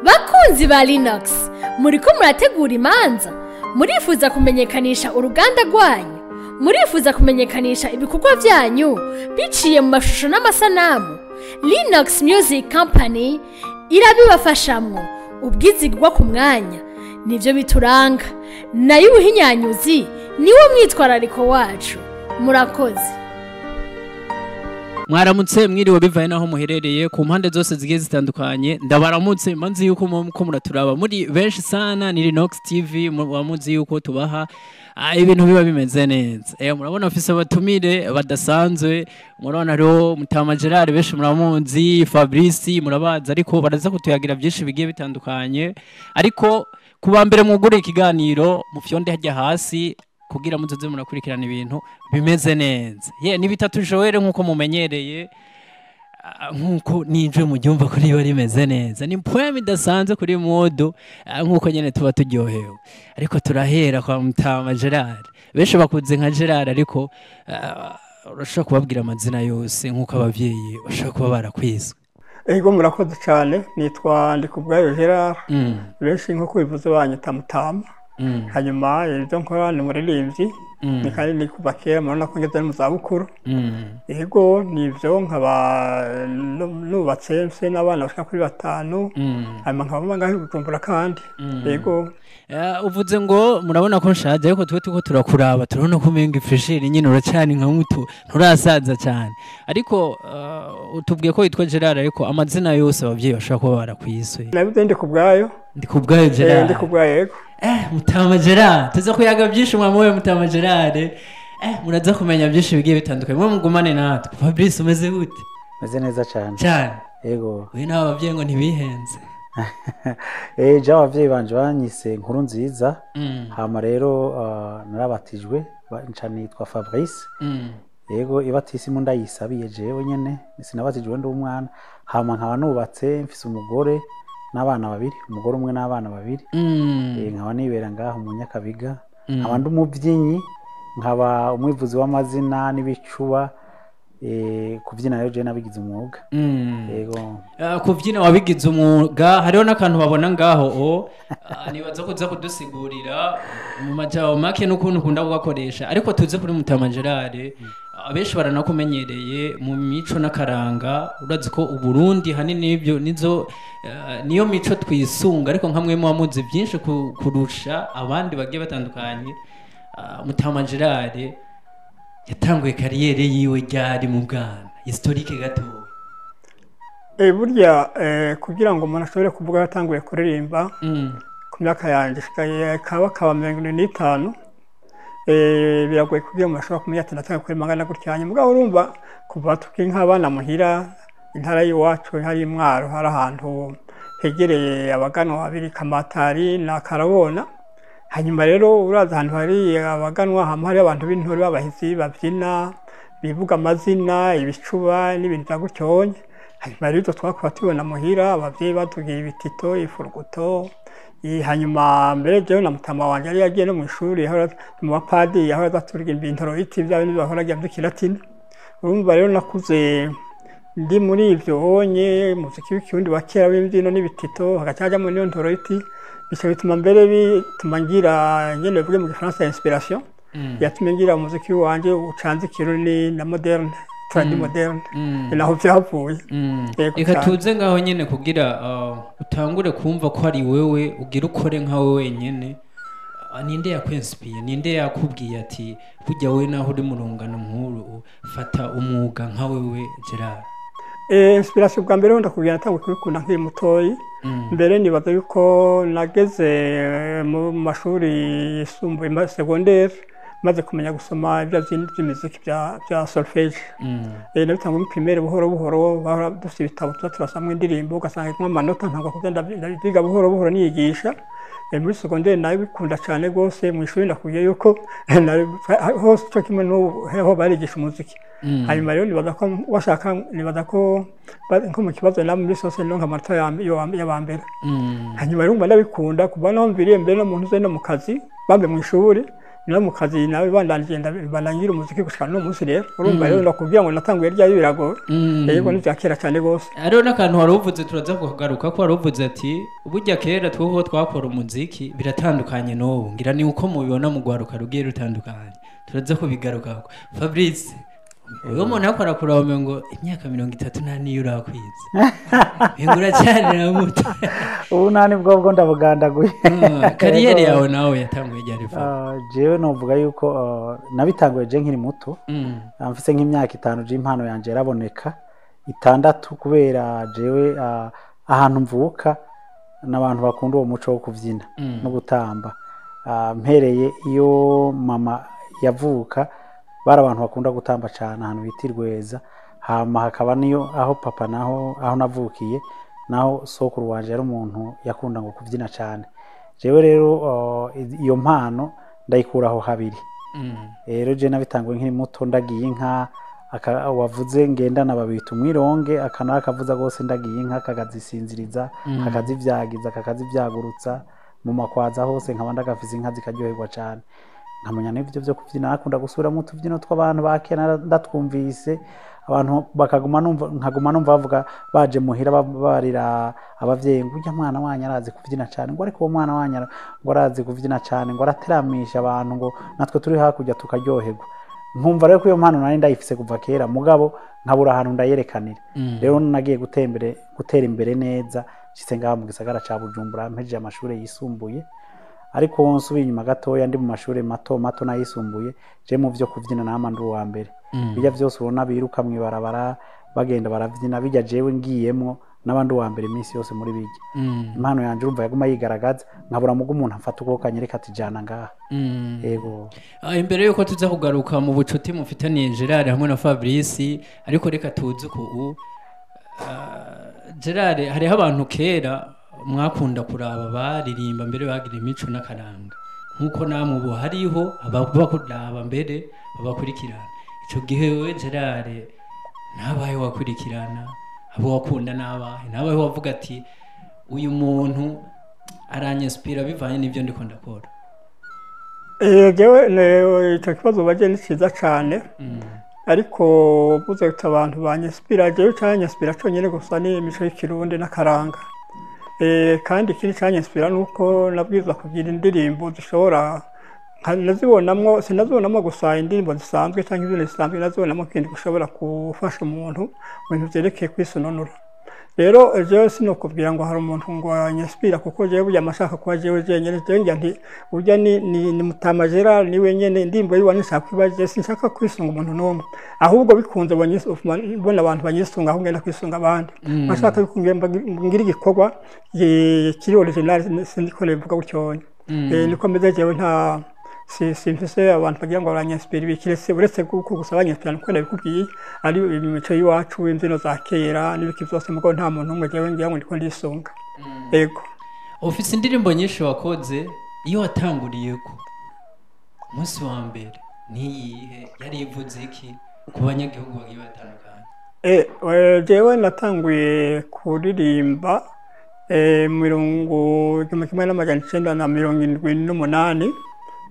Bakunzi ba Linux, muriko murategura imanza, murifuza kumenyekanisha uruganda rwanyu, murifuza kumenyekanisha ibikorwa byanyu biciye mu mashusho n'amasanamu. Linux Music Company irabibafashamwo. Ubwizigwa ku mwanya nivyo bituranga, nayo ubuhinyanyuzi niwo mwitwarariko wacu. Murakoze. Mwaramutse, mwiriwe, bivaye naho muherereye ku mpande zose zigiye zitandukanye. Ndabaramutse, manzi yuko ko muraturaba muri benshi sana. Ni Linux TV, wamuzi yuko tubaha ibintu biba bimeze neza. Murabona ofise abatumire badasanzwe. Murabona rero Mutama Gerard, benshi muramuzi, Fabrice murabazi, ariko baraza kutuyagira byinshi bigiye bitandukanye. Ariko kuba mbere mwugure ikiganiro, mufyonde hajya hasi kugira muzoze murakurikirana ibintu bimeze neza. Ye ni bitatu Joel, nkuko mumenyereye, nkuko ninje mubyumva ko riba rimeze neza. Ni poem idasanzwe kuri modo, nkuko nyene tuba turyohewe. Ariko turahera kwa Mutama Gerard. Benshi bakuze nka Gerard, ariko urashobora kubabwira amazina yose nkuko abavyeyi bashobora kuba barakwiswe. Ego, murakoze cyane. Nitwa Ndikubwayo Gerard, benshi nkuko bivuze banyita Mutama. Hanyuma ibyo nkora ni umuririmbyi, ni kandi ni kuva kera, murabona ko ngeze no mu zabukuru. Ego, nivyo, nkaba nubatse, mfise n'abana bashika kuri batanu. Hanyuma nkaba mba ngaho i Bujumbura kandi. Ego. Uvuze ngo murabona ko nshaje, ariko twe tuko turakuraba turabona ko umenga ifresheri nyine, uracani nka muto, nturasaza cyane. Ariko utubwiye ko witwa Gerard, ariko amazina yose abavyeyi bashobora kuba barakwiswe? Nabivuze, Ndikubwayo. Ndikubwayo Gerard. Ndikubwayo, ego. Mutama Gerard, tuza kuyaga byinshi mwamuwe Mutama Gerard. Muraza kumenya byinshi bigiye bitandukanye, mwe mugumane natwe. Fabrice, umeze gute? Meze neza cyane. Cyane? Yego. We nawe abavyeyi ngo ntibihenze. Je abavyeyi banje banyise Nkuru Nziza. Hama rero narabatijwe, nca nitwa Fabrice. Yego, ibatisimu ndayisabiye jewe nyene, sinabatijwe ndi umwana. Hama nkaba nubatse, mfise umugore n'abana babiri, umugore umwe n'abana babiri. Nkaba nibera ngaho mu Nyakabiga. Nkaba ndi umuvyinnyi, nkaba umwivuzi w'amazina n'ibicuba. Kuvyina rero je nabigize umwuga. Yego. Kuvyina wabigize umwuga. Hariho n'akantu babona ngaho o nibaza kuza kudusigurira mu majambo make n'ukuntu ukunda kugakoresha. Ariko tuze kuri Mutama Gerard. Abenshi baranakumenyereye mu mico n'akaranga. Urazi ko Uburundi hanini ibyo nizo niyo mico twisunga, ariko nka mwe muba muzi byinshi kurusha abandi bagiye batandukanye. Mutama Gerard yatanguye carrière yiwe ryari mu bwana? Historique gato. Burya kugira ngo umuntu ashobore kuvuga yatanguye kuririmba ku myaka yanjye ishigaye kaba 45, biragoye kugira ngo umuntu ashobore kumenya ati natanguye kuririmba angana gutya. Hanyuma mugabo urumva kuva tukiri nk'abana muhira, intara y'iwacu hari Imwaro, hari ahantu hegereye abaganwa babiri, Kamatari na Karabona. Hanyuma rero uraza ahantu hari abaganwa, hama hari abantu b'intore b'abahizi babyina, bivuga amazina, ibicuba n'ibintu bya gutyonye. Hanyuma rero ibyo twakora tubibona muhira, abavyeyi batubwiye ibitito, ifuruguto. Hanyuma mbere jewe na mutama wanje yari yagiye no mu ishuri, yahora mu bapadiri, yahora aza turirimba intoro ibiti bya bindi bahora agira by'ikilatini. Urumva rero nakuze ndi muri ivyo onye, umuziki w'ikirundi wa kera w'imbyino n'ibitito, hagaca hajamwo n'iyo ntoro-iti, bica bituma mbere bituma ngira nyene bivuge mu gifaransa inspiration, yatumye ngira umuziki wanje ucanze ikirundi na moderne, tradi moderne. Ni naho vyavuye. Yego Reka cane. tuze ngaho nyene kugira utangure kumva ko ari wewe ugira ukore nkawe wenyene. Ninde yakwinspiye? Ninde yakubwiye ati burya wewe naho uri mu rungano nkuru, fata umwuga nka wewe Gerard? Inspiration bwa mbere ndakubwira, natanguye kubikunda nkiri mutoyi. Mbere nibaza yuko nageze mu mashuri yisumbuye, secondaire, maze kumenya gusoma ibya by'imiziki bya solfège. Nabitanguye muri primaire buhoro buhoro, bahora dufite ibitabo tuba turasamwo indirimbo, ugasanga irimo amanota, ntabwo kuko ndabyiga buhoro buhoro niyigisha. Muri secondaire nayo bikunda cyane rwose. Mu ishuri ndakubwiye yuko hose cyo kimwe n'ubu ho barigisha umuziki. Hanyuma rero nibaza ko washaka, nibaza ko nko mu kibazo na muri sose no amanota y'aba mbere. Hanyuma rero mba ndabikunda kuva naho mviriye mbere no mu ntuze no mu kazi bambe mu ishuri. No mu kazi nawe bandanije, bandangira umuziki gushika no munsi. Rero urumva rero ndakubwira ngo natanguye ryari biragoye. Yego, ni vya kera cyane gose. Hariho n'akantu wari uvuze, turaza kugaruka ko wari uvuze ati burya kera twuho twakora umuziki biratandukanye n'ubu. Ngira ni uko mubibona mu rwaruka rugiye rutandukanye, turaza kubigarukako. Fabrice, uyu muntu akora kuraba ngo imyaka 30 nta niyo urakwiza, ngo uracyari na muto. Ubu nta nibwo bwo ndabugandaguye. Carrière yawe nawe yatanguye ryari, Fab? Jewe novuga yuko nabitanguye je nkiri muto. Mfise nk'imyaka 5 je impano yanje yaraboneka, 6, kubera jewe ahantu mvuka n'abantu bakunda uwo muco wo kuvyina no gutamba. Mpereye iyo mama yavuka, bari abantu bakunda gutamba cyane ahantu bita Irweza. Hama hakaba niyo aho papa, naho aho navukiye, naho sokuru wanje yari umuntu yakunda ngo kuvyina cyane. Jewe rero iyo mpano ndayikuraho habiri. Rero je nabitanguye nkiri muto, ndagiye inka wavuze ngendana babita umwironge, akana akavuza gose, ndagiye inka kakazisinziriza, kakazivyagiza, kakazivyagurutsa mu makwaza hose, nkaba ndagafise inka zikaryoherwa cyane, nkamenya n'ivyo vyo kuvyina. Nakunda gusubiramo utuvyino tw'abantu ba kera ndatwumvise, abantu bakaguma numva, nkaguma numva bavuga baje muhira barira abavyeyi ngo urya mwana wanyu arazi kuvyina cyane, ngo ariko uwo mwana wanyu ngo arazi kuvyina cyane, ngo arateramisha abantu, ngo natwe turi hakurya tukaryoherwa. Nkumva rero ko iyo mpano nari ndayifise kuva kera, mugabo nkabura ahantu ndayerekanira. Rero nagiye gutembere gutera imbere neza nshitse ngaha mu gisagara ca Bujumbura, mpejeje amashuri yisumbuye. Ariko nsubiye inyuma gatoya, ndi mu mashuri mato mato n'ayisumbuye, je mu vyo kuvyina nama ndi uwa mbere. Bijya vyose ubona biruka mw'ibarabara bagenda baravyina, bijya jewe ngiyemwo n'abandi uwa mbere iminsi yose muri bijya. Impano yanje urumva yaguma yigaragaza, nkabura mugo umuntu amfata ukuboko anyereka ati jana ngaha. Yego. Imbere yuko tuza kugaruka mu bucuti mufitaniye Gerard hamwe na Fabrice, ariko reka tuze ku Gerard, hariho abantu kera mwakunda kuraba baririmba mbere bagira imico n'akaranga, nk'uko namwe ubu hariho abakuraba mbere babakurikirana. Ico gihe wewe Gerard nabaye wakurikirana, abo wakunda nabahe, nabaye wavuga ati uyu muntu aranyinspira bivanye n'ibyo ndiko ndakora? Jewe ico kibazo baje ni ciza cane. Ariko buze kuti abantu banyinspira, jewe canyinspira conyene gusa ni imico y'ikirundi n'akaranga. Kandi ikindi canyinspira nuko nabwirizwa kugira indirimbo zishobora nazibonamwo, sinazibonamwo gusa indirimbo zisanzwe canke ibintu bisanzwe, nazibonamwo ikindi gishobora gufasha umuntu mu bintu vyerekeye kwisononora. Rero jewe sinokubwira ngo hari umuntu ngo anyinspira, kuko jewe burya amashaka kuba jewe jenyene. Jewe ngira nti burya ni Mutama Gerard, ni wenyene indirimbo yiwe nishaka kuba jewe, sinshaka kwisunga umuntu n'umwe. Ahubwo bikunze mbona abantu banyisunga aho ngenda kwisunga abandi. Mashaka yuko ngira igikorwa kiri original, sinzi ko bivuga gutyo. Niko meze jewe, nta simfise abantu bagira ngo baranyinspira ibikiretse uretse kuko gusa banyinspira nuko nabikubwiye ari imico y'iwacu, imbyino za kera n'ibiki byose, mugo nta muntu n'umwe jewe ngira ngo ndiko ndisunga. Yego. Ufise indirimbo nyinshi wakoze, iyo watanguriyeko umunsi wa mbere niyihe, yari ivuze iki ku banyagihugu bagiye batandukanye? Jewe natanguye kuririmba 1978,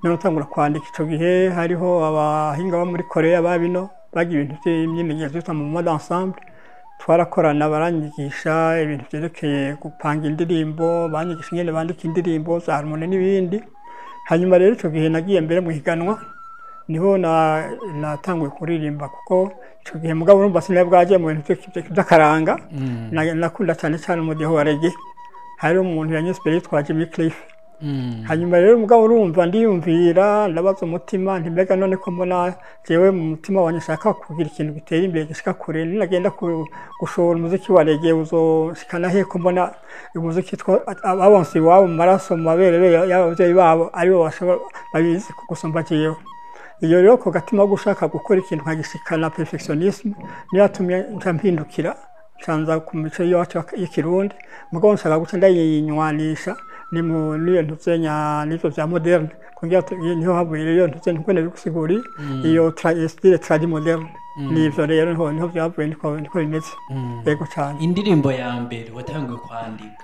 niho natangura kwandika. Ico gihe hariho abahinga bo muri Korea babino bagira ibintu vy'imyimenyerezo yitwa mouvement d'ensemble, twarakorana, baranyigisha ibintu vyerekeye gupanga indirimbo, banyigisha ingene bandika indirimbo za harmonie n'ibindi. Hanyuma rero ico gihe nagiye mbere mu higanwa, niho natanguye kuririmba, kuko ico gihe mugabo urumva sinari bwaje mu bintu vy'akaranga. Nakunda cyane cyane umudiho wa reggae, hari umuntu yanyinspiriye yitwa Jimmy Cliff. Hanyuma rero mugabo urumva ndiyumvira, ndabaza umutima nti mbega none ko mbona jewe mu mutima wanje nshaka kugira ikintu gitera imbere gishika kure, ninagenda gushora umuziki wa reggae uzoshikana he, ko mbona umuziki abonse iwabo mu maraso, mu maberebe y'abavyeyi babo aribo bashobora babizi gusumba jewe. Iyo rero ko gatima ko gushaka gukora ikintu nkagishikana, perfectionnisme, niyo yatumye nca mpindukira ncanza ku mico y'iwacu y'ikirundi, mugabo nshaka guca ndayinywanisha ni mu niyo ntuzenya n'ivyo vya moderne kugira niho havuye rero ntuze nkuko nabigusiguriye iyo style tradi moderne. Nivyo rero niho vyavuye, niko bimeze. Yego cane. Indirimbo ya mbere watanguye kwandika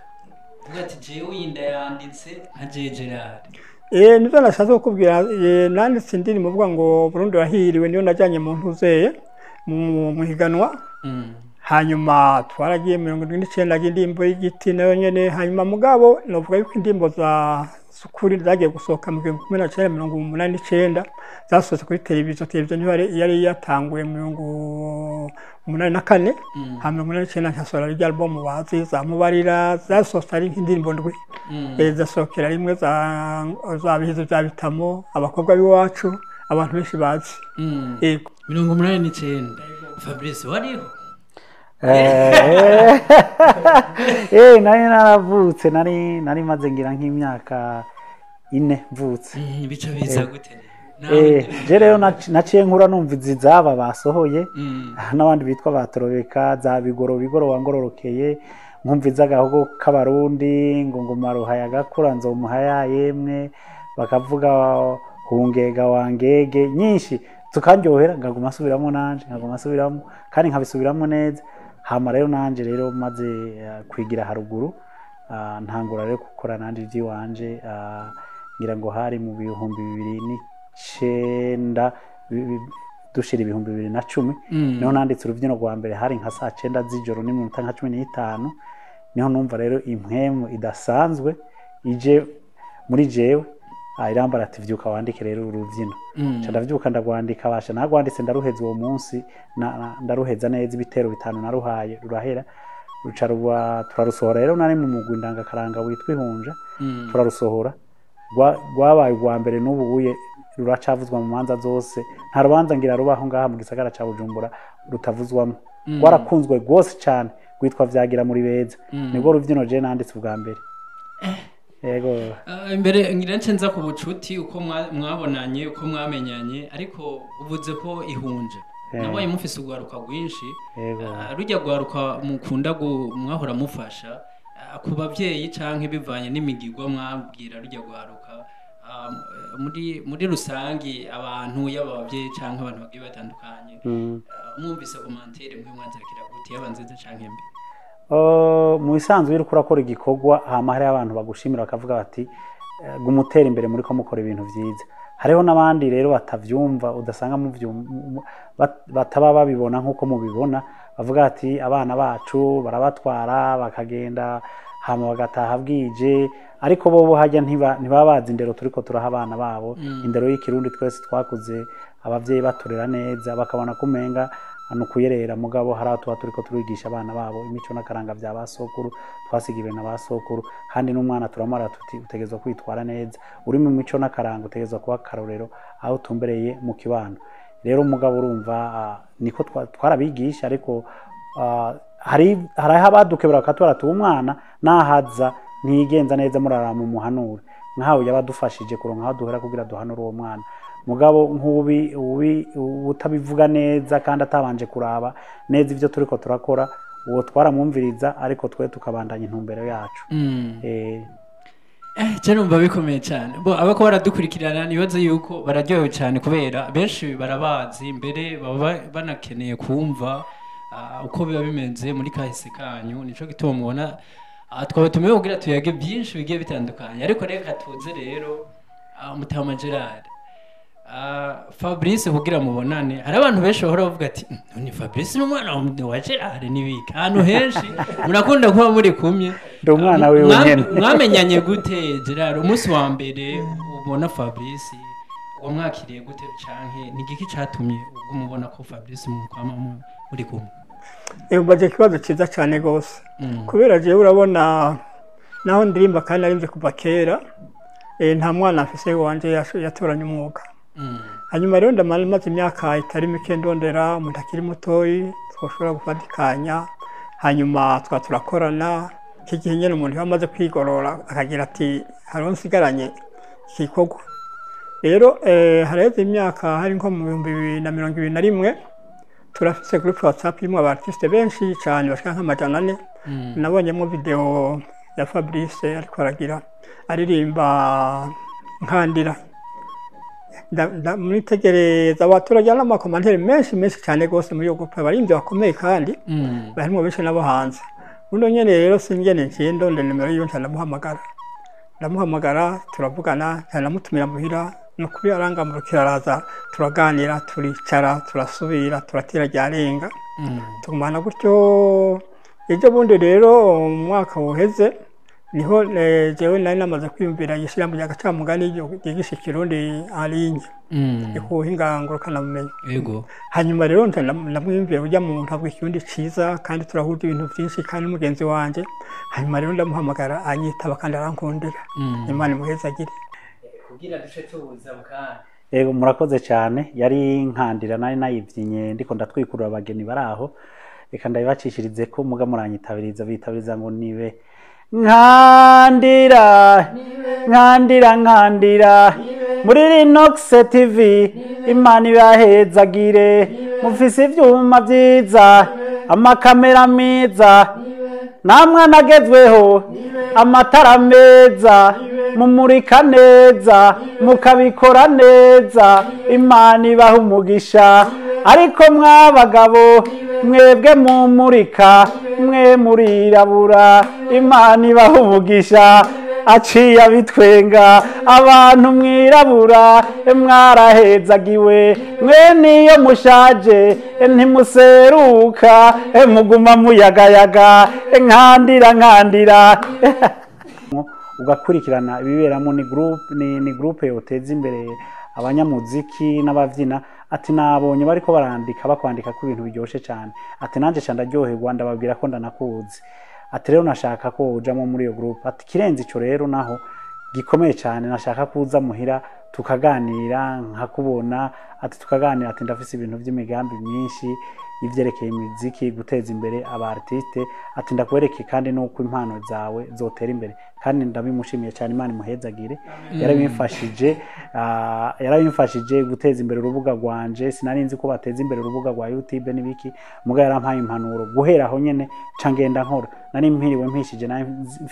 uvuga ati jewe iyi ndayanditse nka jewe Gerard? Nivyo nashatse kukubwira. Nanditse indirimbo uvuga ngo Burundi wahiriwe, niyo najanye mu ntuzeye mu higanwa. Hanyuma twaragiye 79, indirimbo y'igiti nayo nyene. Hanyuma mugabo novuga yuko indirimbo za sukuri zagiye gusohoka mu 1989, zasohotse kuri televiziyo. Televiziyo niyo yari yatanguye 84. Hanyuma 89 nkasohora rya album bazi za Mubarira, zasohotse ari nk'indirimbo ndwi. Zasohokera rimwe, za Bihizo bya Bitamo, Abakobwa b'iwacu, abantu benshi bazi. Yego. 89, Fabrice wariho? Nari naravutse, nari maze ngira nk'imyaka 4 mvutse. Bica biza gute? Je rero naciye nkura numva izi zaba basohoye n'abandi bitwa batorobeka za bigoro bigoro wangororokeye, nkumva iz'agahogo k'abarundi ngo ngoma ruhaya gakura nzomuhaya yemwe, bakavuga hungega wangege nyinshi tukanryohera, nkaguma nsubiramo nanje, nkaguma nsubiramo kandi nkabisubiramo neza. Hama rero nanje rero maze kwigira haruguru, ntangura rero gukora nanje ivy'iwanje, ngira ngo hari mu 2009 dushira 2010. Niho nanditse urubyino rwa mbere, hari nka saa 9 z'ijoro n'iminota nka 15. Niho numva rero impwemu idasanzwe ije muri jewe, irambara ati vyuka wandike rero urubyino. Nca ndavyuka ndagwandika, basha nagwanditse ndaruheza uwo munsi, ndaruheza neza, ibitero 5 naruhaye rurahera, ruca ruba turarusohora. Rero nari mu mugwi ndangakaranga witwa Ihunja, turarusohora, rwabaye urwa mbere, n'ubu uye ruracavuzwa mu manza zose, nta rubanza ngira rubaho ngaha mu gisagara ca Bujumbura rutavuzwamo. Rwarakunzwe rwose cane, rwitwa Vyagira muri beza. Nibwo rubyino je nanditse ubwa mbere. Yego. Imbere ngira nce nza ku bucuti, uko mwabonanye, uko mwamenyanye, ariko uvuze ko Ihunje nabonye mufise urwaruka rwinshi. Yego. Rujya rwaruka mukunda mwahora mufasha, ku bavyeyi canke bivanye n'imigigwa mwabwira rujya rwaruka, muri rusangi abantu yaba abavyeyi canke abantu bagiye batandukanye, mwumvise commentaire mwe mwanzakira gute, yaba nziza canke mbi? Mu bisanzwe iyo uriko urakora igikorwa, hama hariho abantu bagushimira bakavuga bati guma utera imbere muriko mukora ibintu vyiza. Hariho n'abandi rero batavyumva, udasanga bataba babibona nk'uko mubibona, bavuga ati abana bacu barabatwara bakagenda hama bagataha bwije, ariko bobo hajya ntibaba bazi indero turiko turaha abana babo. Indero y'ikirundi twese twakuze abavyeyi baturera neza, bakabona ko umenga ni ukuyerera, mugabo hari aho tuba turiko turigisha abana babo imico n'akaranga vya ba sokuru twasigiwe na ba sokuru. Kandi n'umwana turamara tuti utegerezwa kwitwara neza, uri mu mico n'akaranga utegerezwa kuba akarorero aho utumbereye mu kibano. Rero mugabo urumva, niko twarabigisha, ariko hari aho abadukebura bakatubwira ati umwana nahaza ntiyigenza neza murarama umuhanure, nkawe yabadufashije kuronka aho duhera kugira duhanure uwo mwana. Mugabo nk'ubi utabivuga neza kandi atabanje kuraba neza ivyo turiko turakora, uwo twaramwumviriza, ariko twe tukabandanya intumbero yacu. Je numva bikomeye cyane. Bo abako baradukurikirana nibaze yuko bararyohewe cyane, kubera benshi barabazi mbere baba banakeneye kumva uko biba bimeze muri kahise kanyu. Nico gituma mubona twabatumiye kugira tuyage byinshi bigiye bitandukanye. Ariko reka tuze rero Mutama Gerard, Fabrice kugira mubonane, hari abantu benshi bahora bavuga ati ni Fabrice n'umwana wa Gerard nibika ahantu henshi murakunda kuba muri kumwe. Ndi umwana wiwe nyene. Mwamenyanye gute Gerard? Umunsi wa mbere ubona Fabrice wamwakiriye gute, canke ni igiki catumye ubwo mubona ko Fabrice mukwama muri kumwe? Ubaje ikibazo cyiza cyane gose. Kubera jewe urabona naho ndirimba kandi narimvye kuva kera, nta mwana afise wanje yatoranye umwuga. Hanyuma rero ndamara maze imyaka itari mike ndondera umuntu akiri mutoyi twoshobora gufatikanya, hanyuma twa turakorana. Iki gihe nyene umuntu iyo amaze kwigorora akagira ati hariho nsigaranye igikorwa. Rero haraheze imyaka, hari nko mu 2021, turafise groupe WhatsApp irimwo aba artiste benshi cane bashika nk'400. Nabonyemo video ya Fabrice ariko aragira aririmba nkandira, mwitegereza abaturage n'amakomantere menshi menshi cyane gose muri iyo groupe, abaririmbyi bakomeye kandi barimo benshi nabo hanze. Uno nyene rero singene nciye ndonde nimero yiwe nca ndamuhamagara, Ndamuhamagara, turavugana, ndamutumira muhira, nukuri arangamurukira, araza, turaganira, turicara, turasubira, turatira ryarenga, tugumana gutyo. Ejo bundi rero, mu mwaka wuheze, niho jewe nari namaze kwiyumvira ishyirahamwe rya Gacamugani ryigisha Ikirundi en ligne ku ngurukanabumenyi. Hanyuma rero nca ndamwiyumvira, ujya mu ntabwo Ikirundi ciza, kandi turahuza ibintu byinshi, kandi mugenzi wanje. Hanyuma rero ndamuhamagara, anyitaba kandi arankundira. Imana imuhezagire. Kugira duce tuza mukanya. Yego, murakoze cyane. Yari nkandira nari nayibyinye ndiko ndatwikurura abageni bari aho. Reka ndabibacishirize ko muga muranyitabiriza, bitabiriza ngo nibe nkandira, nkandira, nkandira muri Rinox TV. Imana ibahezagire, mufise ivyuma vyiza, amakamera meza, namwe anagezweho, amatara meza, mumurika neza, mukabikora neza. Imana ibaha umugisha. Ariko mwabagabo mwebwe mumurika, mwe murirabura, Imana ibaha umugisha. Aciye abitwenga, abantu mwirabura mwarahezagiwe, mwe niyo mushaje ntimuseruka, muguma muyagayaga. Nkandira, nkandira. Ugakurikirana ibiberamo, ni group, ni groupe yoteza imbere abanyamuziki n'abavyina. Ati nabonye bariko barandika, bakwandika ko ibintu biryoshe cyane. Ati nanje ca ndaryoherwa, ndababwira ko ndanakuzi. Ati rero nashaka ko ujamo muri iyo groupe. Ati kirenze ico rero naho gikomeye cyane, nashaka kuza muhira tukaganira, nkakubona. Ati tukaganira. Ati ndafise ibintu by'imigambi myinshi ivyerekeye imiziki, guteza imbere aba artiste. Ati ndakwereke kandi nuko impano zawe zotera imbere. Kandi ndabimushimiye cyane, Imana imuhezagire. Yarabimfashije, yarabimfashije guteza imbere urubuga rwanje. Sinari nzi ko bateza imbere urubuga rwa YouTube n'ibiki, muga yarampaye impanuro. Guhera aho nyene ca ngenda nkora, nari mpiriwe mpishije, nari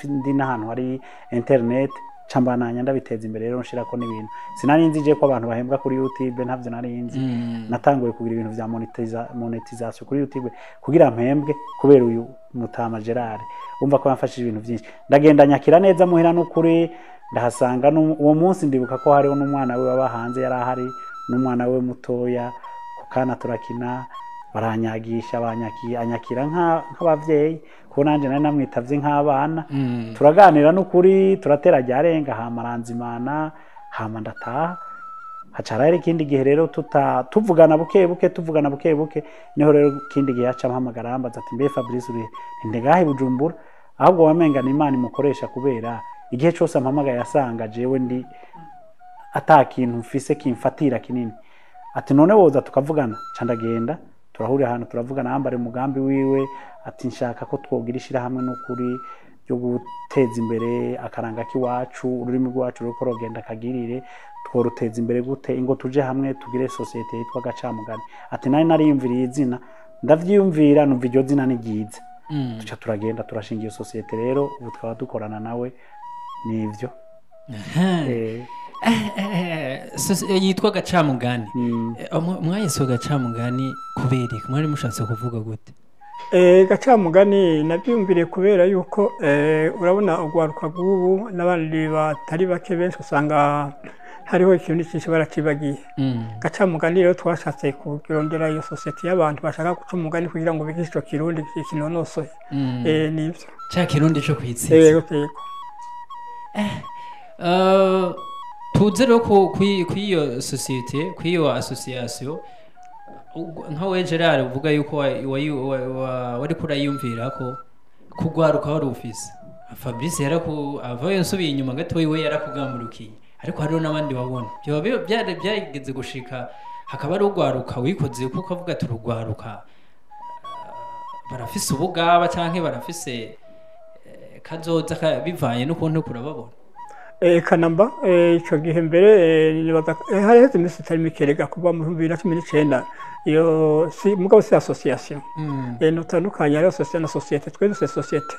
ndi n'ahantu hari internet, ca mbananya ndabiteza imbere. Rero nshirako n'ibintu sinari nzi je ko abantu bahembwa kuri YouTube, ntavyo nari nzi. Natanguye kugira ibintu vya monetization kuri YouTube kugira mpembwe kubera uyu mutama Gerard. Umva ko yamfashije ibintu byinshi. Ndagenda nyakira neza muhira, n'ukuri ndahasanga uwo munsi ndibuka ko hariho n'umwana we waba hanze, yari ahari n'umwana we mutoya ku kana, turakina, baranyagisha, anyakira nk'abavyeyi, kuko nanje nari namwitavye nk'abana. Turaganira n'ukuri, turatera ryarenga, hama aranzimana, hama ndataha. Haca harahera ikindi gihe rero tuta tuvugana buke buke, tuvugana buke buke. Niho rero ikindi gihe yaca ampamagara, arambaza ati: "Mbe Fabrice, uri he?" Nti: "Ngahe Bujumbura." Ahubwo wamenga ni Imana imukoresha, kubera igihe cose ampamagaye asanga jewe ndi ata kintu mfise kimfatira kinini. Ati: "None woza tukavugana?" Ca ndagenda, turahurira ahantu, turavugana, yambara umugambi wiwe. Ati: "Nshaka ko twogira ishirahamwe n'ukuri ryo guteza imbere akaranga k'iwacu, ururimi rwacu ruriko rugenda kagirire, tworuteza imbere gute? Ingo tuje hamwe tugire sosiyete yitwa Gacamugani." Ati nari nariyumviriye izina, ndavyiyumvira, numva iryo zina ni ryiza. Tuca turagenda, turashinga iyo sosiyete. Rero ubu tukaba dukorana nawe, nivyo. Yitwa Gacamugani. Mwayise Gacamugani kubera iki? Mwari mushatse kuvuga gute? Gacamugani nabyumviriye kubera yuko urabona urwaruka rw'ubu n'abandi batari bake benshi usanga hariho ikintu cyinshi baracibagiye. Gacamugani rero twashatse kurondera iyo sosiyete y'abantu bashaka guca umugani kugira ngo bigishe ico Kirundi kinonosoye. Nivyo. Ca Kirundi co kwitsinzi. Yego, yego. Tuze rero kw'iyo sosiyete, kw'iyo association, nka we Gerard uvuga yuko wariko urayiyumvira ko kugwaruka wari ufise, Fabrice yaraku avayo, nsubiye inyuma gatoyi, we yarakugamburukiye, ariko hariho n'abandi babona byoba byarigeze gushika hakaba ari ugwaruka wikoze, kuko avuga ati urugwaruka barafise ubugaba canke barafise kazoza bivanye n'ukuntu kurababona. Kanamba, ico gihe mbere, nibaza hari heze iminsi itari mike rega kuva mu 2019, iyo si mugabo si association. Nutandukanye ari association na société. Twese dufise société,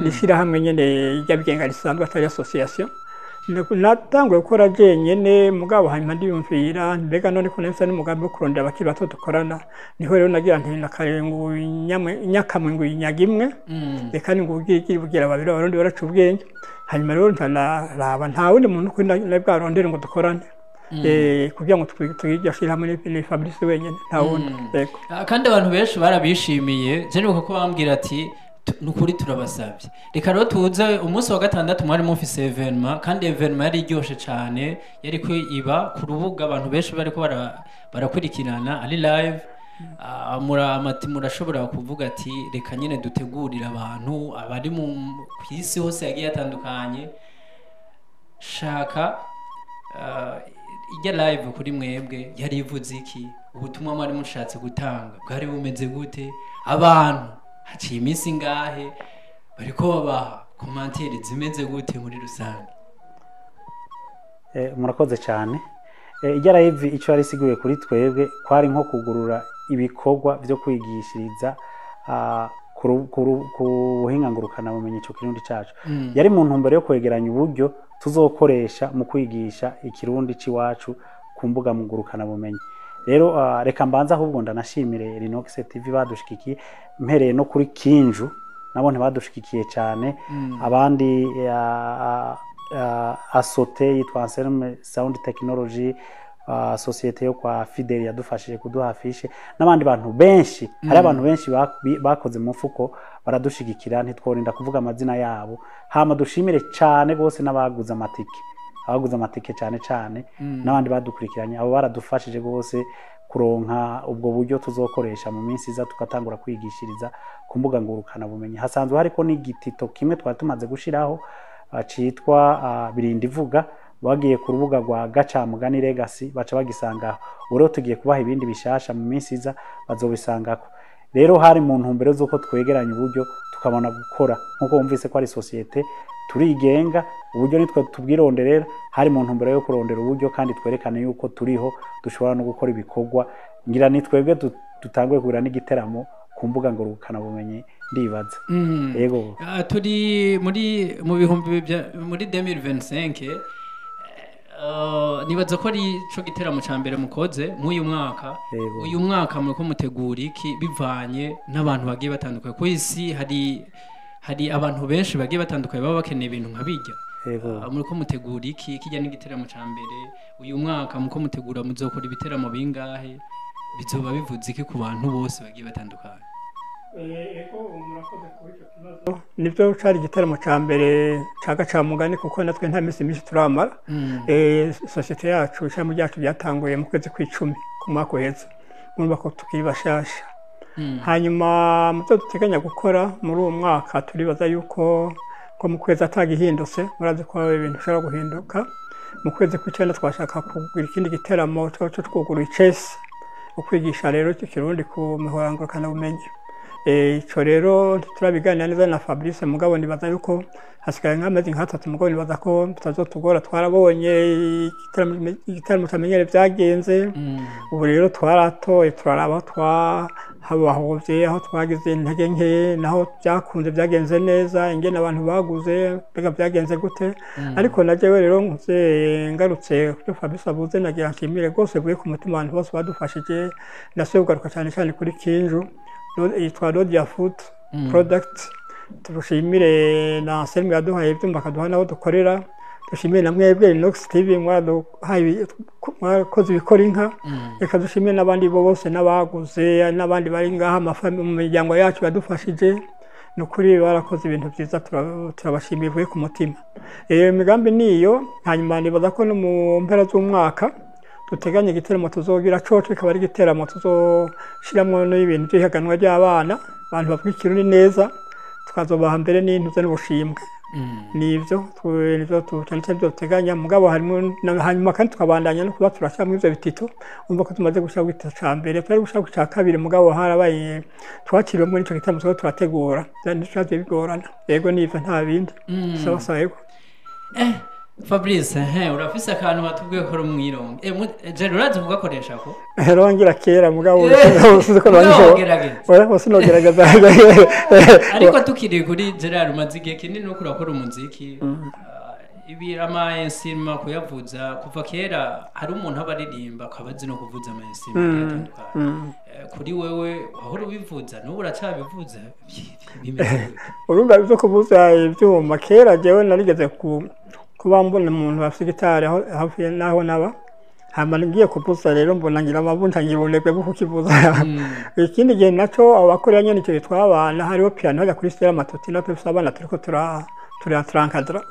ni ishirahamwe nyene ry'abigenga risanzwe, atari association. Natanguye gukora jenyene, mugabo hanyuma ndiyumvira, mbega none ko nahise n'umugambi wo kurondera abakiri bato dukorana. Niho rero nagira nti nakare ngo nyakamwe ngo inyaga imwe, reka ni ngo ubwira babiri, Abarundi baraca ubwenge. Hanyuma rero ntanaraba nta wundi muntu kuri na bwarondere ngo dukorane, kugira ngo twige hamwe, ni Fabrice wenyene, nta wundi. Yego. Kandi abantu benshi barabishimiye. Je nibuka ko bambwira ati: "Nukuri turabasabye, reka rero tuze." Umunsi wa gatandatu mwari mufise événement, kandi événement yari iryoshe cane, yari ko iba ku rubuga, abantu benshi bariko barakurikirana ari live. Murashobora kuvuga ati: "Reka nyine dutegurire abantu abari mu ku isi hose yagiye atandukanye." Shaka ijya live kuri mwebwe yari ivuze iki? Ubutumwa mwari mushatse gutanga bwari bumeze gute? Abantu haciye iminsi ingahe, bariko babaha commentaires zimeze gute muri rusange? Murakoze cyane. Ijya live, icyo yari isiguye kuri twebwe kwari nko kugurura ibikorwa byo kwigishiriza ku buhinga ngurukanabumenyi ico Kirundi cacu. Yari mu ntumbero yo kwegeranya uburyo tuzokoresha mu kwigisha Ikirundi c'iwacu ku mbuga ngurukanabumenyi. Rero reka mbanza ahubwo ndanashimire Rinox TV badushigikiye, mpereye no kuri Kinju, nabo ntibadushigikiye cyane. Abandi asote yitwa Anselme Sound Technology, société yo kwa Fidel yadufashije kuduha affiche, n'abandi bantu benshi. Hari abantu benshi bakoze mu mufuko baradushigikira, ntitworinda kuvuga amazina yabo. Hama dushimire cyane rwose n'abaguze amatike, abaguze amatike cyane cyane, n'abandi badukurikiranye. Abo baradufashije rwose kuronka ubwo buryo tuzokoresha mu minsi iza, tugatangura kwigishiriza ku mbuga ngurukanabumenyi. Hasanzwe hariko n'igitito kimwe twari tumaze gushiraho, citwa Birinda Ivuga. Bagiye ku rubuga rwa Gacamugani Legacy baca bagisangaho. Ubu rero tugiye kubaha ibindi bishasha mu minsi iza, bazobisangako. Rero hari mu ntumbero z'uko twegeranya uburyo tukabona gukora. Nk'uko wumvise ko ari société, turigenga, uburyo nitwe tubwironderera. Hari mu ntumbero yo kurondera uburyo kandi twerekane yuko turiho, dushobora no gukora ibikorwa. Ngira ni twebwe dutanguye kugira n'igiteramo ku mbuga ngurukanabumenyi, ndibaza. Yego. Turi muri mu bihumbi muri 2025. Nibaza ko ari co giteramo ca mbere mukoze mw'uyu mwaka. Yego. Uyu mwaka muriko mutegura iki, bivanye n'abantu bagiye batandukanye ku isi? Hari abantu benshi bagiye batandukanye baba bakeneye ibintu nka bijya. Yego. Muriko mutegura iki? Kijya n'igiteramo ca mbere uyu mwaka muko mutegura, muzokora ibiteramo bingahe? Bizoba bivuze iki ku bantu bose bagiye batandukanye? Ego, murakoze kuri icyo kibazo. Nibyo, cari igiteramo ca mbere ca Gacamugani, kuko natwe nta minsi myinshi turamara. Société yacu, ishami ryacu ryatanguye mu kwezi kw'icumi ku mwaka uheze, murumva ko tukiri bashasha. Hanyuma mu byo duteganya gukora muri uwo mwaka, turibaza yuko ko mu kwezi atagihindutse, murazi ko ibintu bishobora guhinduka, mu kwezi kw'icenda twashaka kugira ikindi giteramo cyo twugurura icese, ukwigisha rero icyo Kirundi ku mihora ngurukanabumenyi. Ico rero ntiturabiganira neza na Fabrice, mugabo nibaza yuko hasigaye nk'amezi nk'atatu, mugabo nibaza ko bitazotugora. Twarabonye igitaramo camenyere byagenze. Ubu rero twaratoye, turaraba aho twahabahobye, aho twagize intege nke, naho byakunze byagenze neza, ingene abantu baguze, mbega byagenze gute. Ariko na jewe rero nkuze ngarutse ku byo Fabrice avuze, nagira nshimire rwose buye ku mutima abantu bose badufashije. Ndasubiye kugaruka cyane cyane kuri Kinju yitwa Rodia Food Product, turushimire na Anselme yaduhaye ibyumba akaduha n'aho dukorera, dushimire na mwebwe Inox TV mwaduhaye, mwakoze ibikora inka. Reka dushimire n'abandi bo bose, n'abaguze, n'abandi bari ngaha mu miryango yacu yadufashije. Ni ukuri barakoze ibintu byiza, turabashimiye bivuye ku mutima. Iyo migambi niyo. Hanyuma nibaza ko no mu mpera z'umwaka duteganya igiteramo tuzogira coco, kikaba ari igiteramo tuzoshiramwo n'ibintu by'ihiganwa ry'abana, abantu bavuga Ikirundi neza, tukazobaha mbere n'intuze n'ubushimwe. Nivyo nivyo cyane cyane byo duteganya. Mugabo harimo hanyuma kandi tukabandanya no kuba turashyiramo ivyo bitito. Umva ko tumaze gushira igitito ca mbere, twari gushira ku ca kabiri, mugabo harabaye twakiriwemo n'ico gitaramo turiko turategura, vyari bigorana. Yego, nivyo, nta bindi. Sawa sawa, yego. Fabrice, urafise akantu batubwiye ko uri umwironge. Jerry, urazi kugakoresha ko? Rongira kera, mugabo sinzi ko Mugabo nabishobora. Gerageza. Oya, sinogerageza. Ariko tukiri kuri Gerard, umaze igihe kinini uriko urakora umuziki. Ibi ama instrument kuyavuza kuva kera, hari umuntu aba aririmba akaba azi no kuvuza ama instrument atandukanye. Kuri wewe wahora ubivuza, n'ubu uracyabivuza, bimeze gute? Urumva, ibyo kuvuza ibyuma, kera jewe narigeze kuba mbona umuntu afite gitari aho hafi n'aho naba, hama ngiye kuvuza rero mbona ngira amabunta, ngira ubunebwe bwo kukivuza. Ikindi gihe naco abo bakorera nyene icyo bitwa abana, hariho piano hajya kuri Stella Matutina, dufise abana turiko turankadra,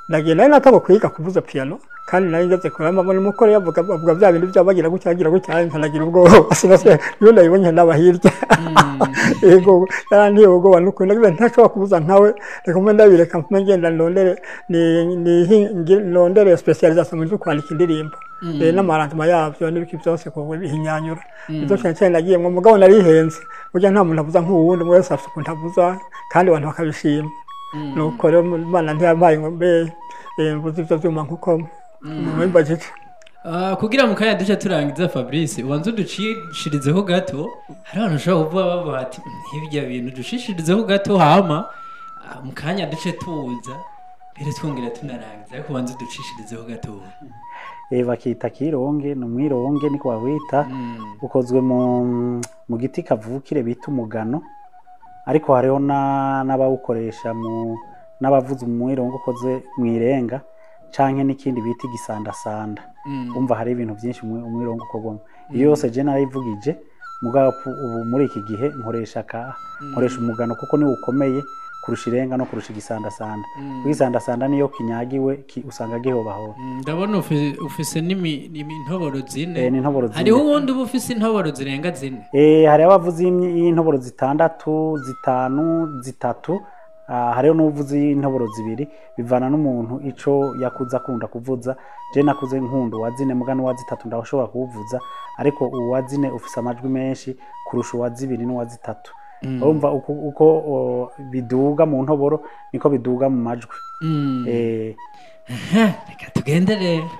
ndagiye nari natabo kwiga kuvuza piano, kandi nari ngeze kure, mbona umukore yavuga avuga bya bintu by'abagira gutya agira gutya, nkanagira ubwoba, sinase iyo ndabibonye naba hirya. Yego, yaranteye ubwoba nuko ndagize ntashobora kubuza nkawe, reka mbe ndabireka, mbe ngenda ndondere ni ndondere specialisation mu byo kwandika indirimbo n'ama arrangement yabyo n'ibiki byose, ko bihinyanyura ibyo cyane cyane nagiye mu mugabo narihenze. Burya nta muntu avuza nk'uwundi, umwe wese afite ukuntu avuza kandi abantu bakabishima. Nuko rero Imana ntiyampaye ngo mbe mvuze ibyo byuma nkuko mubimbajije. Kugira mu kanya duce turangiza, Fabrice, ubanza uducishirizeho gato. Hari abantu bashobora kuvuga bavuga ati nk'ibyo bintu, ducishirizeho gato, hama mu kanya duce tuza mbere twongera tunarangiza, ariko ubanza uducishirizeho gato. Bakita kironge, ni umwironge niko bawita. Ukozwe mu giti kavukire bita umugano, ariko hariho n'abawukoresha mu n'abavuza umwironge ukoze mu irenga canke n'ikindi bita igisandasanda. Umva, hari ibintu byinshi umwironge ukorwamo. Iyo yose je narayivugije, mugabo ubu muri iki gihe nkoresha umugano kuko niwo ukomeye kurusha irenga no kurusha igisandasanda. Kuko igisandasanda niyo kinyagiwe usanga gihobahoba. Ndabona ufise n'intoboro zine. Ni intoboro zine. Hariho uwundi uba ufise intoboro zirenga zine. Hari abavuzi y'intoboro zitandatu, zitanu, zitatu. Hariho n'uvuzi y'intoboro zibiri, bivana n'umuntu ico yakuze akunda kuvuza. Je nakuze nkunda uwa zine, muga n'uwa zitatu ndashobora kuwuvuza, ariko uwa zine ufise amajwi menshi kurusha uwa zibiri n'uwa zitatu. Urumva uko biduga mu ntoboro niko biduga mu majwi. Reka tugende rero.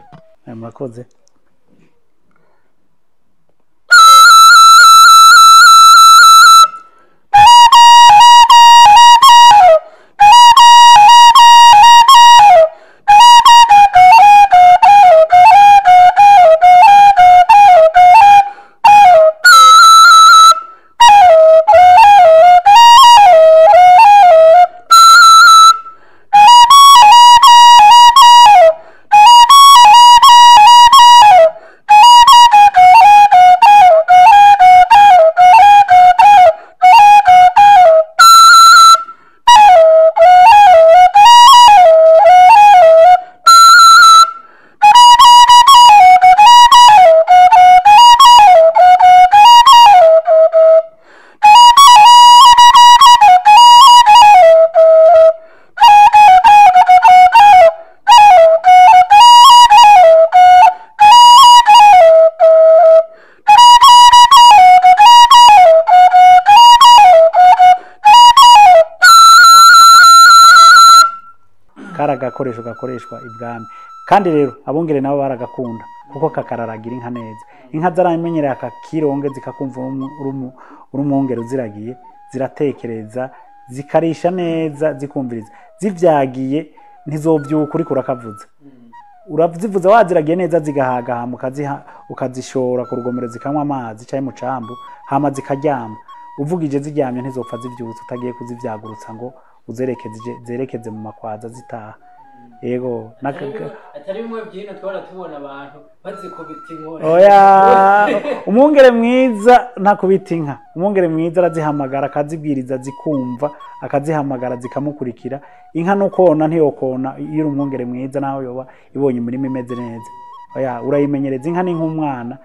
Murakoze. Kari agakoresho gakoreshwa ibwami, kandi rero abungere nabo baragakunda kuko kakararagira inka neza. Inka zaramenyereye aka kironge, zikakumva uri umwungere uziragiye, ziratekereza, zikarisha neza, zikumviriza. Zivyagiye ntizovyuka uriko urakavuza. Urazivuza waziragiye neza, zigahaga, hama ukazishora ku rugomero zikanywa amazi canke mu cambu, hama zikaryama. Uvugije ziryamye ntizopfa zivyutse utagiye kuzivyagurutsa ngo uzerekeze zerekeze mu makwaza zitaha. Yego. Atari bimwe byino twara tubona abantu bazikubita inkoni. Oya, umwungere mwiza ntakubita inka. Umwungere mwiza arazihamagara, akazibwiriza zikumva, akazihamagara zikamukurikira. Inka nukona ntiyokona iyo uri umwungere mwiza, naho yoba ibonye umurima imeze neza. Oya, urayimenyereza. Inka ni nk'umwana,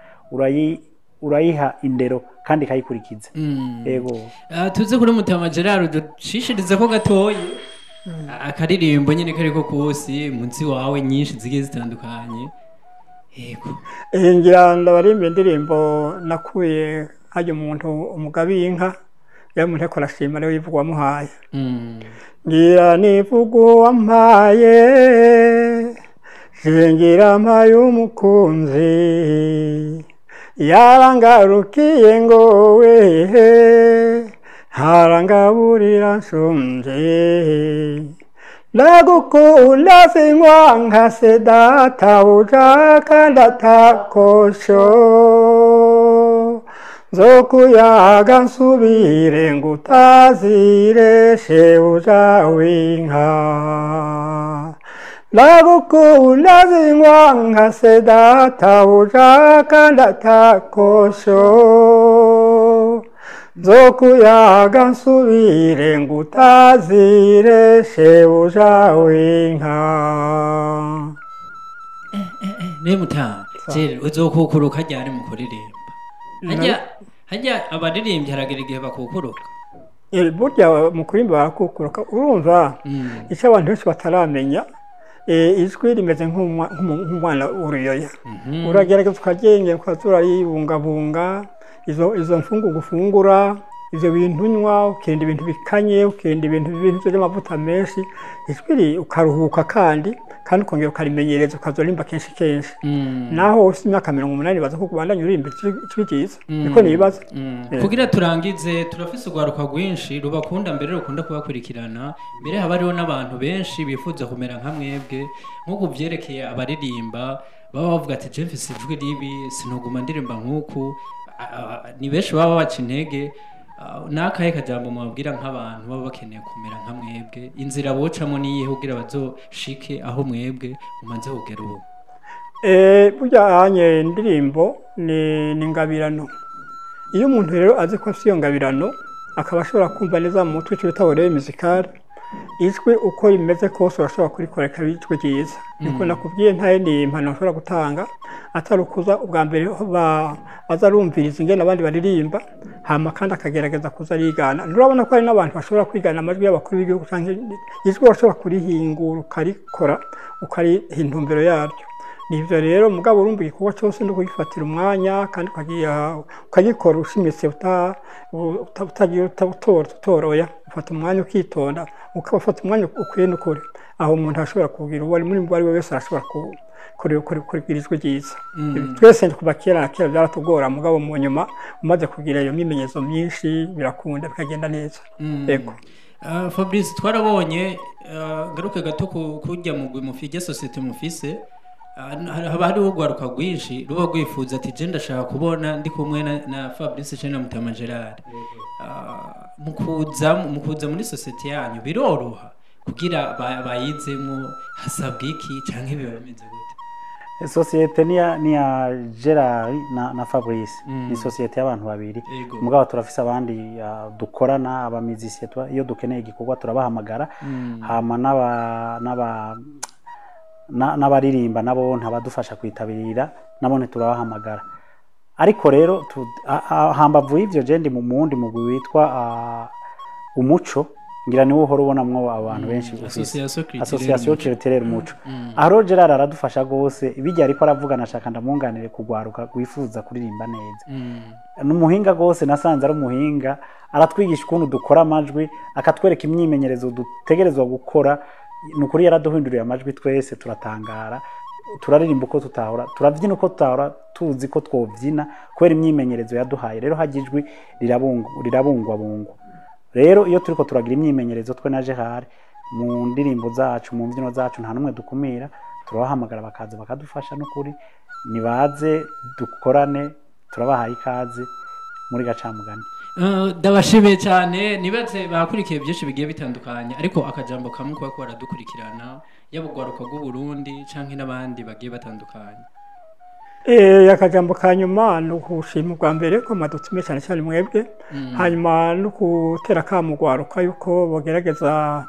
urayiha indero kandi ikayikurikiza. Yego. Tuze kuri Mutama Gerard, ducishirize ko gatoyi akaririmbo nyine kariko kose munsi wawe nyinshi zigiye zitandukanye. Yego. Ngira ndabarimba indirimbo nakuye hajya umuntu umugabi y'inka yari umuntu ariko arashima, ariwe yivuga wamuhaye. Ngira nivuga uwampaye, shingira mpaye umukunzi yarangarukiye ngo wehe, harangaburira nshonje. Ndagukunda sinkwanka se databuja kandi atakosho. Nzokuyaga nsubire ngutazire shebuja w'inka. Ndagukunda sinkwanka se databuja kandi atakosho. Nzokuyaga nsubire ngutazire shebuja w'inka. Ne mutama Gerard, uzokukuruka ryari mu kuririmba? Hajya abaririmbyi haragera igihe bakukuruka. Burya mu kuririmba barakukuruka, urumva icyo abantu benshi bataramenya, ijwi rimeze nk'umwana w'uruyoya. Uragerageza ukagenge ukaza uraribungabunga, izo mfungurwa ufungura, ivyo bintu unywa, ukirinda ibintu bikanye, ukirinda ibintu by'amavuta menshi, ijwi ukaruhuka kandi ukongera ukarimenyereza ukazorimba kenshi kenshi. Naho ufite imyaka 80 baza kukubandanya urimba ijwi ryiza. Niko nibaza. Kugira turangize, turafise urwaruka rwinshi rubakunda mbere rukunda kubakurikirana, mbere haba hariho n'abantu benshi bifuza kumera nka mwebwe, nk'uko vyerekeye abaririmba baba bavuga ati je mfise ijwi ribi sinoguma ndirimba nk'uku. Ni benshi baba baca intege. Nakahe kajambo mwabwira nk'abantu baba bakeneye kumera nka mwebwe, inzira bocamo niyihe kugira bazoshike aho mwebwe mumaze kugera ubu? Burya hanye indirimbo ni ingabirano. Iyo umuntu rero azi ko afite iyo ngabirano, akaba ashobora kumva neza mu mutwe icyo bita oreille musicale, ijwi uko rimeze kose urashobora kurikora ikaba ijwi ryiza. Niko nakubwiye, nta yindi mpano ushobora gutanga atari ukuza ubwa mbere aza arumviriza ingene abandi baririmba, hama kandi akagerageza kuza arigana. Nturabona ko hari n'abantu bashobora kwigana amajwi y'abakuru b'igihugu, canke ijwi urashobora kurihingura ukarikora ukariha intumbero yaryo. Nivyo rero, mugabo urumva igikorwa cyose no kugifatira umwanya kandi ukagikora ushimitse, utagiye utoroya, ufata umwanya ukitonda, ukafata umwanya ukwiye n'ukuri. Aho umuntu ashobora kugira uwo ari muri ari we wese arashobora kugira ijwi ryiza. Twese kuva kera na kera byaratugora, mugabo mu nyuma umaze kugira iyo myimenyerezo myinshi birakunda bikagenda neza. Yego. Fabrice, twarabonye ngaruke gato kujya mugwi mufige societe mufise, haba hariho urwaruka rwinshi ruba rwifuza ati je ndashaka kubona ndi kumwe na Fabrice canke na Mutama Gerard. Mukuza muri societe yanyu biroroha kugira bayizemwo, hasabwa iki canke biba bimeze gute? Societe ni ya Gerard na Fabrice. Ni societe y'abantu babiri. Mugabo turafise abandi dukorana, abamizisiye, iyo dukeneye igikorwa turabahamagara, hama n'abaririmba nabo ntabadufasha kwitabirira, nabone turabahamagara. Ariko rero hambavu y'ivyo, je ndi mu wundi mugwi witwa Umuco, ngira niwo uhora ubonamwo abantu benshi ufise. Association Culturelle Umuco. Aho Gerard aradufasha gose, bijya ariko aravuga nashaka ndamwunganire kugwaruka wifuza kuririmba neza. N'umuhinga gose, nasanze ari umuhinga, aratwigisha ukuntu dukora amajwi, akatwereka imyimenyerezo dutegerezwa gukora. Nukuri yaraduhinduriye amajwi twese turatangara, turaririmba uko tutahora, turabyina uko tutahora tuzi ko twobyina kubera imyimenyerezo yaduhaye. Rero hajya ijwi rirabungwabungwa. Rero iyo turiko turagira imyimenyerezo twe na Gerard mu ndirimbo zacu, mu mbyino zacu, nta numwe dukumira, turabahamagara bakaza bakadufasha. Nukuri nibaze dukorane, turabahaye ikaze muri Gacamugani. Ndabashimiye cyane, nibaze bakurikiye byinshi bigiye bitandukanye, ariko akajambo kamwe kuba ko baradukurikirana, yaba urwaruka rw'u Burundi canke n'abandi bagiye batandukanye. Akajambo ka nyuma ni ukushima ubwa mbere ko madutume cyane cyane mwebwe, hanyuma no gutera akamo urwaruka yuko bagerageza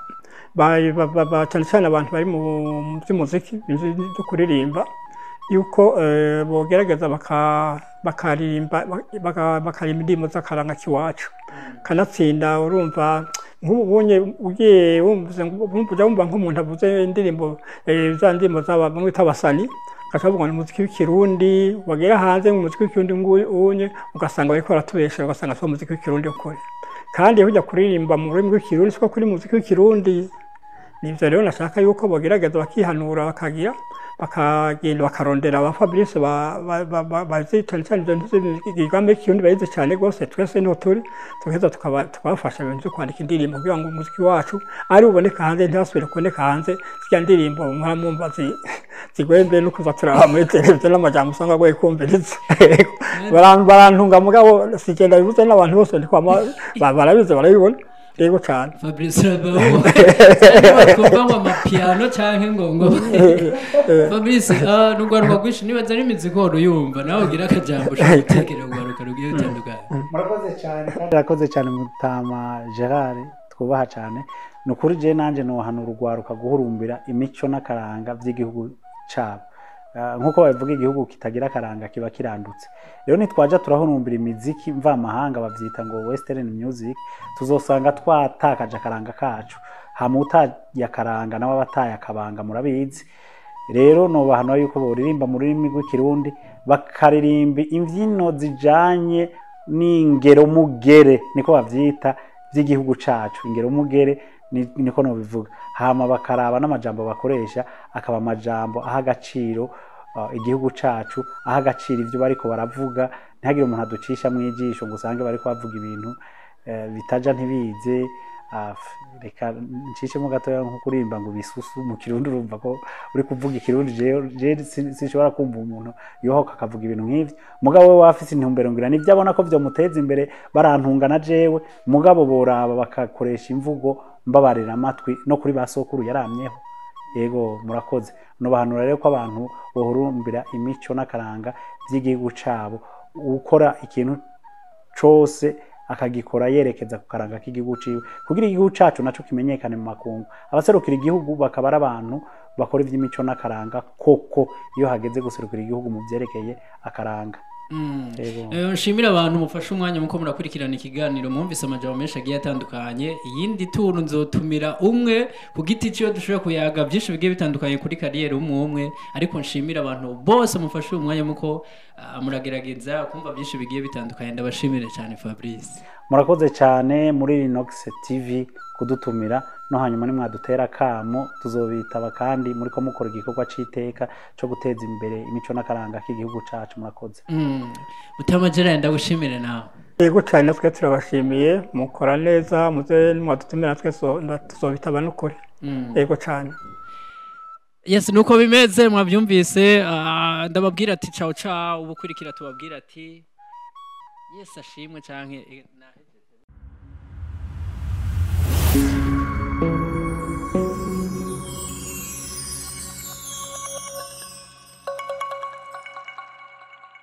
cyane cyane abantu bari mu by'umuziki byo kuririmba, yuko bogerageza bakaririmba indirimbo z'akaranga k'iwacu, kanatsinda. Urumva nk'ubunye ugiye wumva nk'umuntu avuze indirimbo za ndirimbo z'aba bamwe bita abasani, ugaca bavuga ngo umuziki w'ikirundi, wagera hanze mu muziki w'ikirundi unye ugasanga bariko baratubesha, ugasanga si umuziki w'ikirundi ukuri. Kandi ujya kuririmba mu rurimi rw'ikirundi siko kuri muziki w'ikirundi. Nivyo rero nashaka yuko bogerageza bakihanura, bakagira Bakagenda bakarondera ba Fabrice bazi cyane cyane ibyo by'igigambe kirundi, bayizi cyane rwose. Twese niho turi, tugaheza tukabafasha ibintu byo kwandika indirimbo kugira ngo umuziki wacu ari uboneka hanze, ntihasubire kuboneka hanze zirya ndirimbo muramwumva zigwembe no kuza turaba muri televiziyo n'amajambo usanga agoye kumviriza. Barantunga mugabo sigenda bivuze n'abantu bose ndikwama barabizi, barabibona, yego cyane. Fabrice Rabaho twumva ngo amapiano canke ngo Fabrice, n'urwaruka rwinshi nibaza ari imizigoro yumva nawe ugira akajambo ushobora gutekera urwaruka rugiye rutandukanye. Murakoze cyane kandi urakoze cyane Mutama Gerard twubaha cyane. Ni ukuri je nanje nohanura urwaruka guhurumbira imico n'akaranga by'igihugu cabo. Nk'uko babivuga, igihugu kitagira akaranga kiba kirandutse. Rero nitwaja turahurumbira imiziki mvamahanga, bavyita ngo western music, tuzosanga twatakaje akaranga kacu. Hama utaye akaranga nawe aba ataye akabanga, murabizi. Rero nobahanura yuko boririmba mu rurimi rw'ikirundi, bakaririmba imbyino zijanye n'ingero mugere, niko bavyita, by'igihugu cacu. Ingero mugere niko nobivuga. Hama bakaraba n'amajambo bakoresha akaba amajambo aha agaciro igihugu cacu, aha agaciro ivyo bariko baravuga. Ntihagire umuntu aducisha mu ijisho ngo usange bariko bavuga ibintu bitaja ntibize. Reka ncishemo gatoya, nko kuririmba ngo bisusu mu kirundi, urumva ko uri kuvuga ikirundi. Jewe sinshobora kumva umuntu yohoka akavuga ibintu nk'ivyo. Mugabo we wafise intumbero, ngira nivyo abona ko vyomuteza imbere, barantunga na jewe. Mugabo boraba bakakoresha imvugo mbabarira amatwi no kuri ba sokuru yaramyeho. Yego, murakoze. Nobahanura rero ko abantu bohurumbira imico n'akaranga by'igihugu cabo, ukora ikintu cose akagikora yerekeza ku karanga k'igihugu ciwe, kugira igihugu cacu naco kimenyekane mu makungu. Abaserukira igihugu bakaba ari abantu bakora ivy'imico n'akaranga koko iyo hageze guserukira igihugu mu vyerekeye akaranga. Yego. Nshimira abantu mufashe umwanya muko murakurikirana ikiganiro, mwumvise amajambo menshi agiye atandukanye. Iyindi turu nzotumira umwe ku giti ciwe, dushobora kuyaga byinshi bigiye bitandukanye kuri carrière umwe umwe. Ariko nshimira abantu bose mufashe uyu mwanya muko muragerageza kumva byinshi bigiye bitandukanye. Ndabashimire cyane, Fabrice. Murakoze cyane muri Rinox TV kudutumira, no hanyuma nimwadutera akamo tuzobitaba, kandi muriko mukora igikorwa c'iteka co guteza imbere imico n'akaranga k'igihugu cacu. Murakoze. Mutama Gerard, ndagushimire nawe. Yego cyane, twe turabashimiye, mukora neza. Muze mwadutumira natwe tuzobitaba n'ukuri. Yego cyane. Yes, nuko bimeze, mwabyumvise. Ndababwira ati ciao ciao. Ubukurikira tubabwira ati Yes ashimwe canke.